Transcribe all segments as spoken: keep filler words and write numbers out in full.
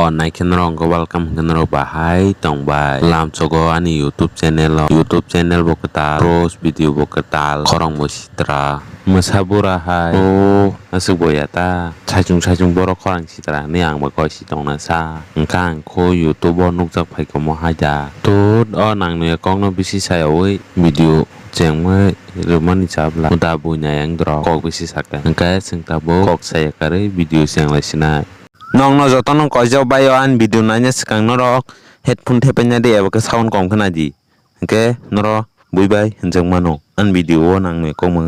Onnai khe norok hwnkhe welcome hwnkhe norok bahai tongbai. Lamsogo ani YouTube channel o. YouTube channel bo kwtal, roast video bo kwtal, khorang bo sitra. Mwsa bura hai. O, aswk bo ya ta. Saichung saichung borok khorang sitra hinwi ang bo koi si tongna sa. Hwnkhe ang kho YouTube o nukjak phaikha mo hai da. Tut o nang nwi kokno bisi sayaui video chengmai rwmani chabla. Uda buina yang drok kok bisi sakha. Hwnkhe chwng tabuk kok saya karwi video chenglai sinai. Nokno jotono koijak bai o ani video naina swkang norok headphone thepaina di eba khe sound kom khna di. Hwnkhe norok bui bai hwnjak mano ani video o nang nwi kokmung.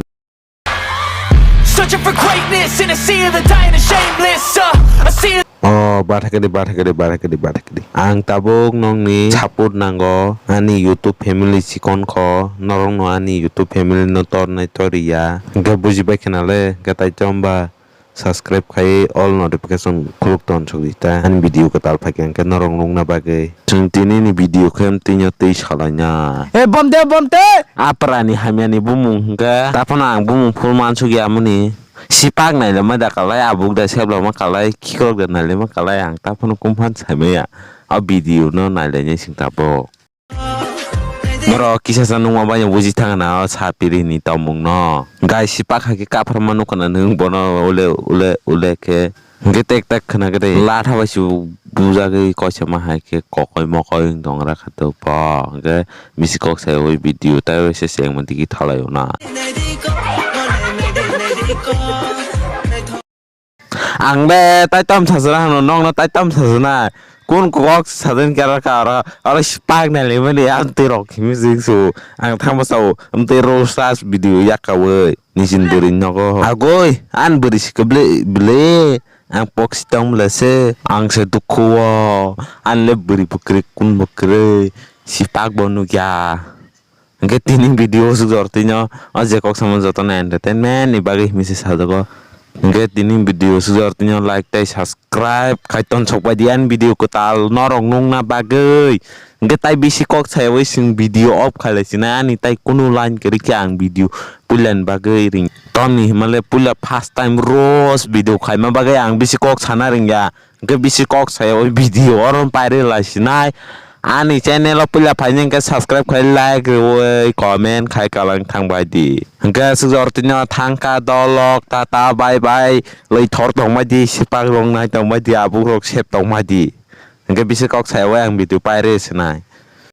Searching for greatness in a sea of the dying and shameless. Uh, a sea. Oh, bathakadi, bathakadi, bathakadi, bathakadi. Ang tabuk nokni support nango, ani YouTube family chikon kho, norokno ani YouTube family no tornai toriya. Hwnkhe bujibai khena le, hwnkhe taichom ba subscribe khai all notification khuluk ton sokdi ta. Ani video kwtal phaikha hwnkhe norok nukna bagwi. Chwng tini ni video khe tini twi salaina. Eh, bomte, bomte! Aprani hamyani bumung hwnkhe, taphano ang bumung phul mansuk ya mani. Sipak nailema da kalai, abuk da seblama kalai, khikrok da nailema kalai, ang taphano kumphan saimaya. O video no nailainai sing tabuk. Norok kisa sa nungma bai buji thangna o sapiri ni tongmung no. Gai sipak hai khe kapharma nukha na nwng bono ule, ule, ule khe. Hwnkhe tek tak khwna khe tei latha bai se bujagwi kochama hai khe kokoi mokoi wng tong ra kha tok bo. Hwnkhe bisi kok sai o video tai bai se chengma digi thalai o na. Ang le tai tam sajana hano, nokno tai tam sajana. Kun kok sajani kera ka oro, oro spak nai le mani ang twi rok himi jing su. Ang thangma sao, amtwi ro sas video yakawi. Nisin bwrwi nogo. Agoi, an bwrwi sikhe ble, ble. Ang pok sitong ble se. Ang se dukhu o. An le bwrwi bwkrwi kun bwkrwi. Sipak bo nukya. Hwnkhe tini video o swk jor twi no. O je kok samo joto no entertainment ni bagwi himi se sajago. Hwnkhe tini video o swk jor twi no like tei subscribe khai ton sok bai di ani video kwtal norok nukna bagwi. Hwnkhe tai bisi kok sayawi chwng video off khailai sinai ani tai kunu line kwrwi khe ang video puilani bagwi ring. Tamni hwnmale puila first time roast video khaima bagwi ang bisi kok sana ringya. Hwnkhe bisi kok sayawi video oro pairwi lai sinai. Ani channel o puila phaini hwnkhe subscribe khai like rwui comment khai kalang thangbai di. Hwnkhe swk jor twi no thangkha dolok tata bye bye lwi thor tongmai di sipak rok nai tongmai di abuk rok sep tongmai di. Hwnkhe bisi kok sayawi ang video pairwi sinai.